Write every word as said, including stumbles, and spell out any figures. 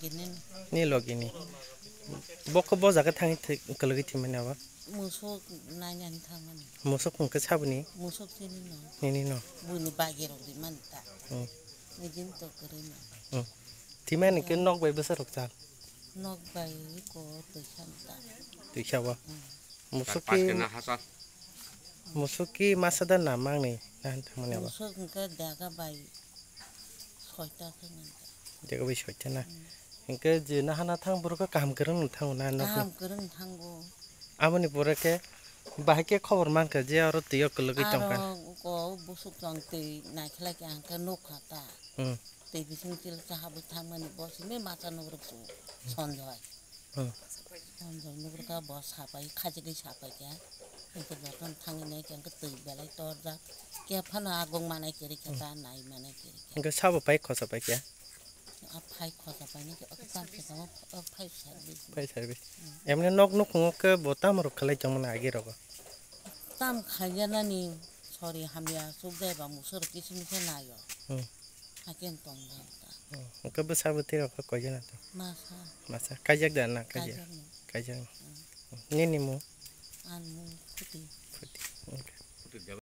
Gini. Ni logi ni. Bokho bo jaga thangwi thwi-, kwlwgwi thwimani abo? Musuk nainani thangmani. Musuk hwnkhe saboni? Musuk chini no. Nini no? Buini bagirok rimani ta. Hmm. Nijin to kwrwi no. Hmm. Thwimani khe nok bai bwsarok chal? Nok bai ko twisa no ta. Twisa o? Hmm. Musuk ki, musuk ki masa da na mangni na thangmani abo? Musuk hwnkhe dega bai soita khe nang. Dega bai soita na. Hmm. Hwnkhe je na hana thang borok kaham kwrwng no thango na nok no? Kaham kwrwng thango. Aboni pore khe bahai khe khobor mankha je oro twi o kwlwgwi tongkha. Aro ko busuk tong twi naikhlai khe ang khe nukha ta. Hmm. Twi bising chil cha habwi thangmani bo simi masa nugruk su sonjoi. Hmm. Sonjoi nugruk bo sapai khajigwi sapai khe. Hwnkhe jotono thangwi nai khe hwnkhe twi belai torjak. Khe phano agong manai khe rikhe ta nai manai khe rikhe. Hwnkhe sabo pai khosa pai khe? A phai khosa pai nai khe o tam se tamo o phai service. Pai service. Hmm. Emne nok nukhungo khe bo tamo rok khlai tongmani agi rogo? Tam khaijana ni sori hamya suk jai ba musoro kisu misa nayo. Hmm. Haken tong jai ta. Hmm. Hwnkhe bwsa bwtwi rok khe koijana to? Masa. Masa. Kaijak da na kaijak? Kaijak ni. Kaijak ni. Hmm. Nini mung? Ang mung Phuti. Phuti. Okay.